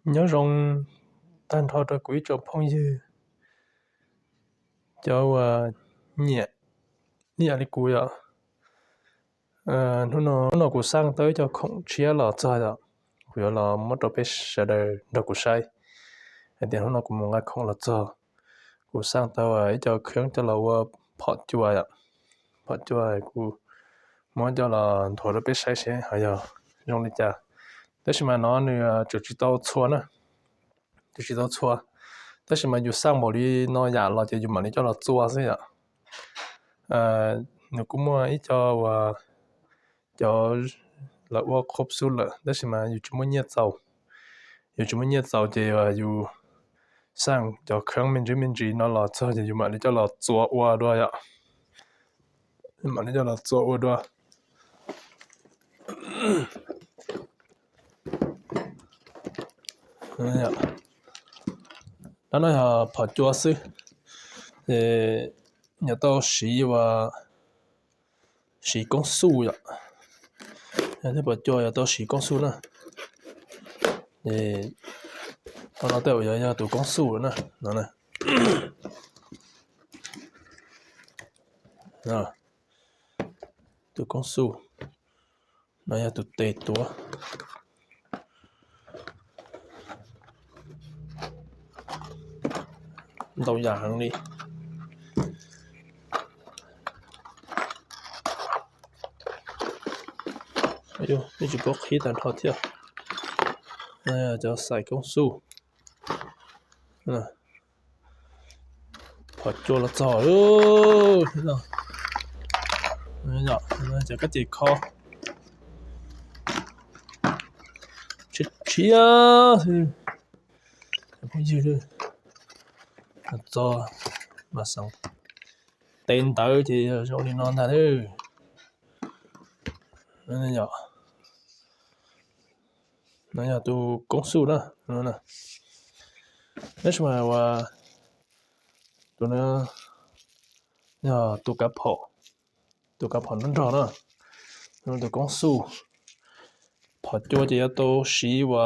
Nyob zoo tag nrho rau kuv ib tsoom phooj ywg cov uas nyiam ib yam li kuv yom. Hnub no kuv xaj tau ib co khoom tshiab los txog yom, kuv yuav los muab rau peb sawv daws nrog kuv saib hais tias hnub no kuv mus nqa khoom los txog, kuv xaj tau ib co khab coj los ua phom cua yom. Phom cua kuv muab coj los nthuav rau peb saib seb ho yog zoo li cas. Tab sis mas no nws tseem tsis tau txhua na, tseem tsis tau txhua, tab sis mas yus xaj npaum li no yam los ces yus mam li coj los txua xwb yom. Nws kuj muaj ib co uas cov lawv ua qhob xub lawm tab sis mas yus tsis muaj nyiaj txaus, yus tsis muaj nyiaj txaus ces yus xaj cov khab me ntsis me ntsis no los txog ces yus mam li coj los txua ua dua yom. Mam li coj los txua ua dua. Tab no yog phom cua xwb, ces yuav tau siv ua siv koob xuj yom. Yog thiab phom cua yuav tau siv koob xuj na. Tau no tej zaum yuav yog tus koob xuj na, no na. Tus koob xuj no yog tus tes tuav. Ntau yam heev li. Twb tsis paub qhib tag nrho thiab. Cov xaim koob xuj. Phom cua los txog, cov kab ces kho tshiab tshiab xwb. Phooj ywg, txog mas xeem tes ntawd ces yog zoo li no ntag. No yog tus koob xuj na. Tab sis mas ua tus no yog tus kav phom, tus kav phom nrog nrog na. Tus koob xuj, phom cua ces yuav tau siv ua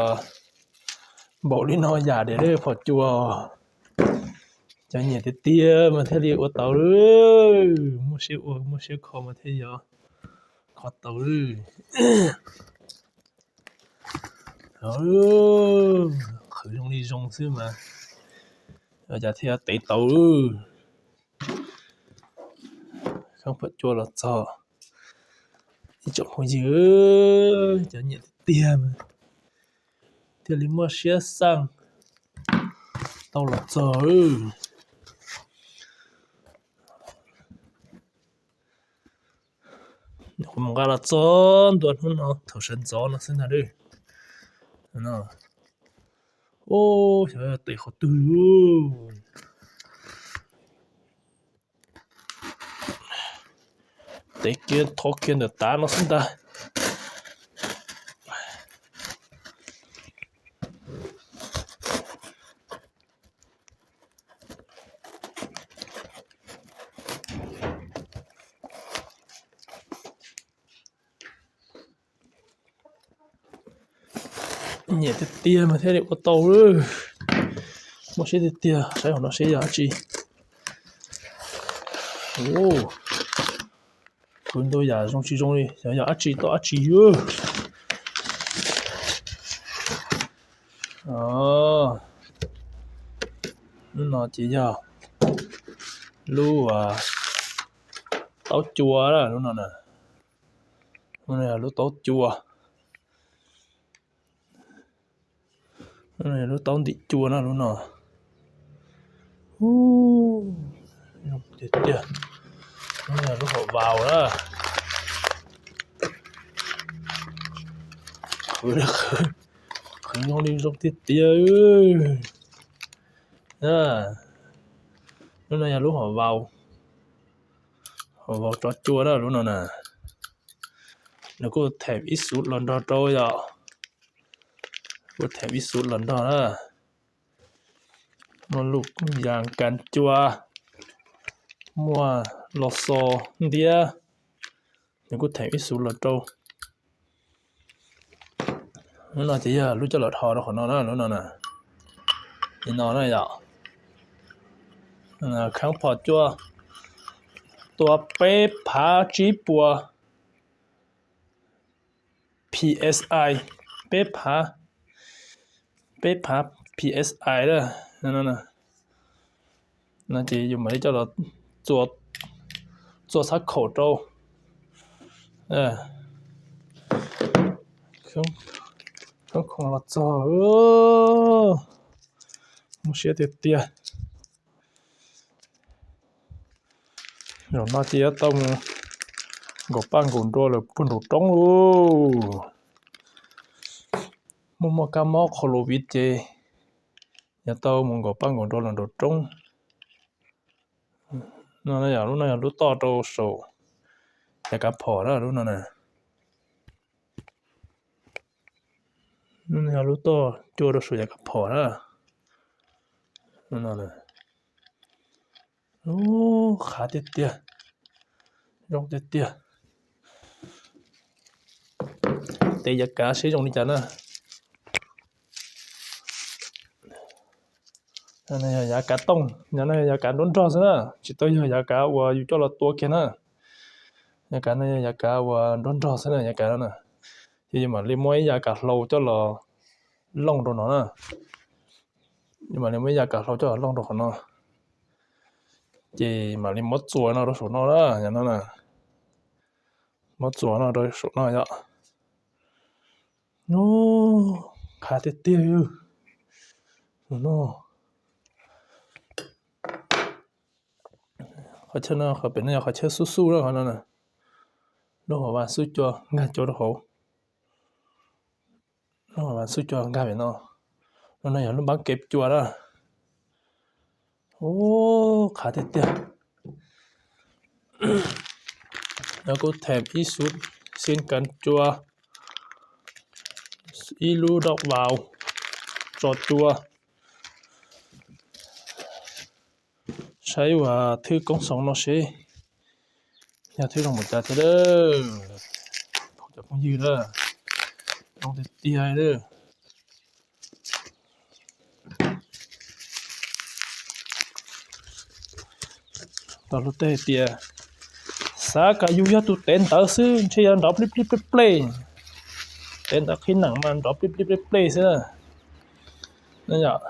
npaum li no yam diam li phom cua. Cov nyiam tiag tiag mas thiaj li ua tau, muaj siab ua muaj siab kho mas thiaj yog kho tau. Qhwv zoo li zoo xwb mas cas thiaj tev tau. Khab phom cua los txog, ib tsoom phooj ywg, cov nyiam tiag tiag mas thiaj li muaj siab xaj tau los txog. Mus nqa los txog ntua hnub no thaum sawv ntxov no xwb ntag. Xyov tes qhov twg. Tev kiag thov kiag ntawm tav no xwb ntag. Nyiam tiag tiag mas thiaj li ua tau. Muaj siab tiag tiag, saib hauv no seb yog dab tsi. Kuv ntau yam zoo tsis zoo li, xyov yog dab tsi tau dab tsi. Lub no ces yog lub taub cua, lub no na. Lub no yog lub taub cua. Lub taub ntim cua na lub no. Tiag tiag, lub no yog lub hauv vaus na. Qhwv zoo li zoo tiag tiag. Lub no yog lub hauv vaus, hauv vaus tso cua na lub no na. Nws kuj them ib xuv los nrog rau yom. Kuj them ib xuv los nrog na. Muaj lub yas kas cua, muaj los xos ntiab, nws kuj them ib xuv los rau. Lub no ces yog lub coj los dhos rau qhov no na, lub no na. Li no na yom. Khav phom cua tua peb phav tsib puas P S I, peb phav, peb phav P S I lawm. No ces yus mam li coj los txua, txua xab khaum rau. Khoob khoom los txog, muaj siab tiag tiag. Zaum no ces yuav tau mus nkaum paj nkaum nrua lawm puag nraum roob lauj. Muaj muaj kab mob qhov lus viv ces yuav tau mus nkaum paj nkaum nrua lawm nraum roob. No yog lub no yog lub toj rau saum yav kav phom na, lub no na. Lub no yog lub toj cua rau saum yav kav phom na. Lub no na, lub qhav tiag tiag, zoo tiag tiag. Tes yav kav seb zoo li cas na. Yog yav kav tooj, yog no yog yav kav nruab nrog xwb na, tsis tau yog yav kav uas yus coj los tua kiag na. Yav kav no yog yav kav uas nruab nrog xwb na, yav kav no na. Ces yus mam li muab ib yav kav hlau coj los looj rau no na. Yus mam li muab ib yav kav hlau coj los looj rau qhov no. Ces mam li muab txuas no rau saum no na, yog no na. Muab txuas no rau saum no yom. Nub, qhav tiag tiag. No, qhov chaw no, qhov pem no yog qhov chaw xub xub na, qhov no na. Lub hauv vas xub cua nkag cua rau hauv. Lub hauv vas xub cua nkag pem no. Lub no yog lub npab kev cua na. Ub, qhav tiag tiag. Lawv kuj them ib xub xib kas cua, ib lub doj vaus tso cua. Saib ua thwb koob xoos no seb yog thwb zoo npaum cas thiab. Cov phooj ywg na, zoo tiag tiag. Tau lub teb hais tias xav kom yus yog tus tev ntawv xwb ntshe yog nrov plij plij plej plej. Tev ntawv qhib neem mas nrov plij plij plej plej xwb na. Yom,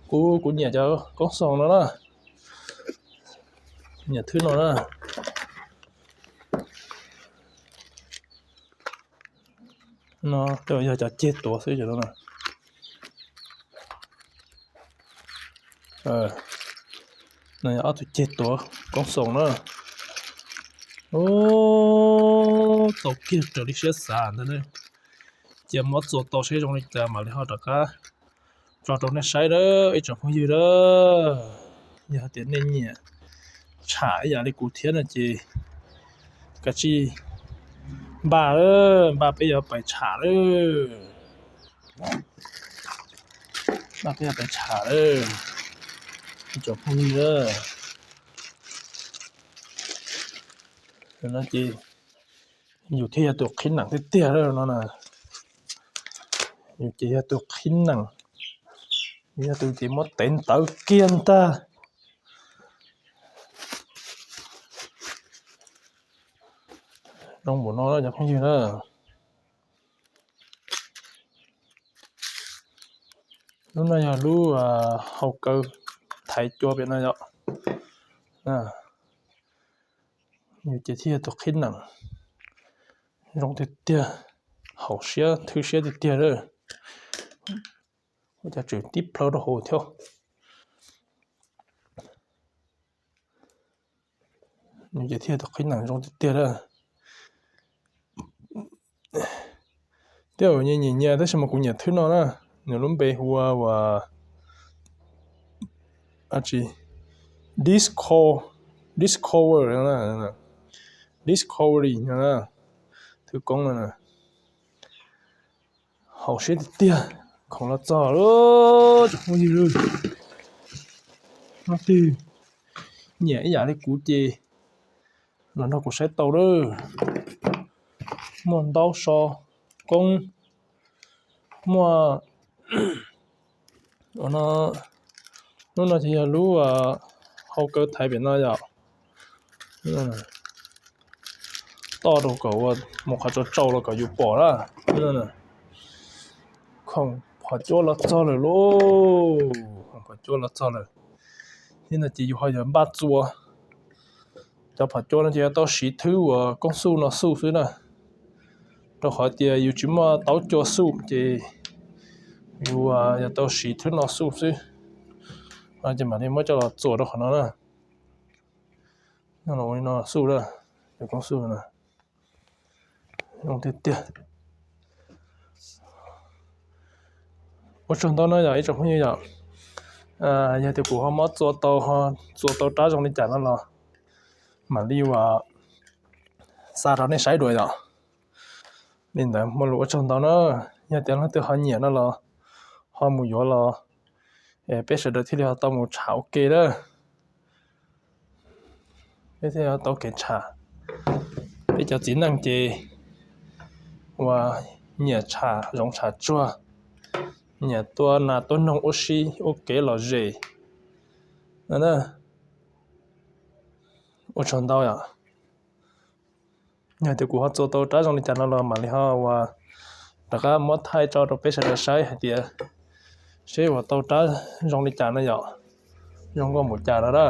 kuv, kuv nyiam cov koob xoos no na, nyiam thwb no na. No yog cov ceg tuav xwb no. No yog ob tug ceg tuav koob xoos na. Ub, txaus kiag raws li siab xav ntag. Cia muab txuas tau seb zoo li cas mam li ho rov qab tso rau nej saib lawm ib tsoom phooj ywg lawm. Yog hais tias nej nyiam tsham ib yam li kuv thiab no ces kav tsij npaj, npaj peb yuav pais tsham lawm. Npaj peb yuav pais tsham lawm ib tsoom phooj ywg lawm. No ces yus thiaj yog tus qhib neem tiag tiag no na. Yus ces yog tus qhib neem, yog tus ces muab tev ntawv kiag ntag. Zoo npaum no cov phooj ywg na. Lub no yog lub hau kaw thaiv cua pem no yom. Yus ces thiaj yog tus qhib neem zoo tiag tiag, haum siab thwb siab tiag tiag lawm. Ua cas tseem tib plhaw rau hauv thiab. Nws ces thiaj tus qhib neem zoo tiag tiag lawm. Tej zaum nyiam nyiam tab sis mas kuv nyiam thwb no na. Nws lub npe hu ua, ua, a, tsis, Disco, Discover, Discovery no, thwb koob no. Haum siab tiag tiag, khoom los txog lawm cov phooj ywg. Leej twg nyiam ib yam li kuv ces los nrog kuv saib tau lawm. Muaj ntaub so, koob, Muaj, hnub no ces yog lub hau kaw thaiv pem no yom. Toj rau kom ua mus qhov tsau tsau los kom yus pom na. Khoom phom cuab los txog lawm lauj, khoom phom cuab los txog lawm. Thiab no ces yus ho yuav npaj txua. Cov phom cuab no ces yuav tau siv thwb uas koob xuj no xuj xwb na, rau qhov tias yus tsis muaj taub cua xuj ces yus yuav tau siv thwb no xuj xwb. Ces mam li muab coj los txuas rau qhov no na. Ua li no xuj na, cov koob xuj no. Zoo tiag tiag. Ua tsaug ntau no yom ib tsoom phooj ywg yom. Yog tias kuv ho muab txua tau, ho txua tau rab zoo li cas no los mam li ua xa rau nej saib dua yom. Li ntawd muaj lus ua tsaug ntau na. Yog tias leej twg ho nyiam no los ho mus yuav los, peb sawv daws thiaj li ho tau mus tsham ua ke na. Peb thiaj tau kev tsham. Peb cov txiv neej ces uas nyiam tsham zoov tsham tsuag, nyiam tua nas tua noog ua si ua kev lom zem. Ua tsaug ntau yom. Yog tias kuv ho txua tau rab zoo li cas no los mam li ho uas rov qab muab thaij tso rau peb sawv daws saib hais tias seb uas tau rab zoo li cas no yom. Zoo nkauj npaum cas no na.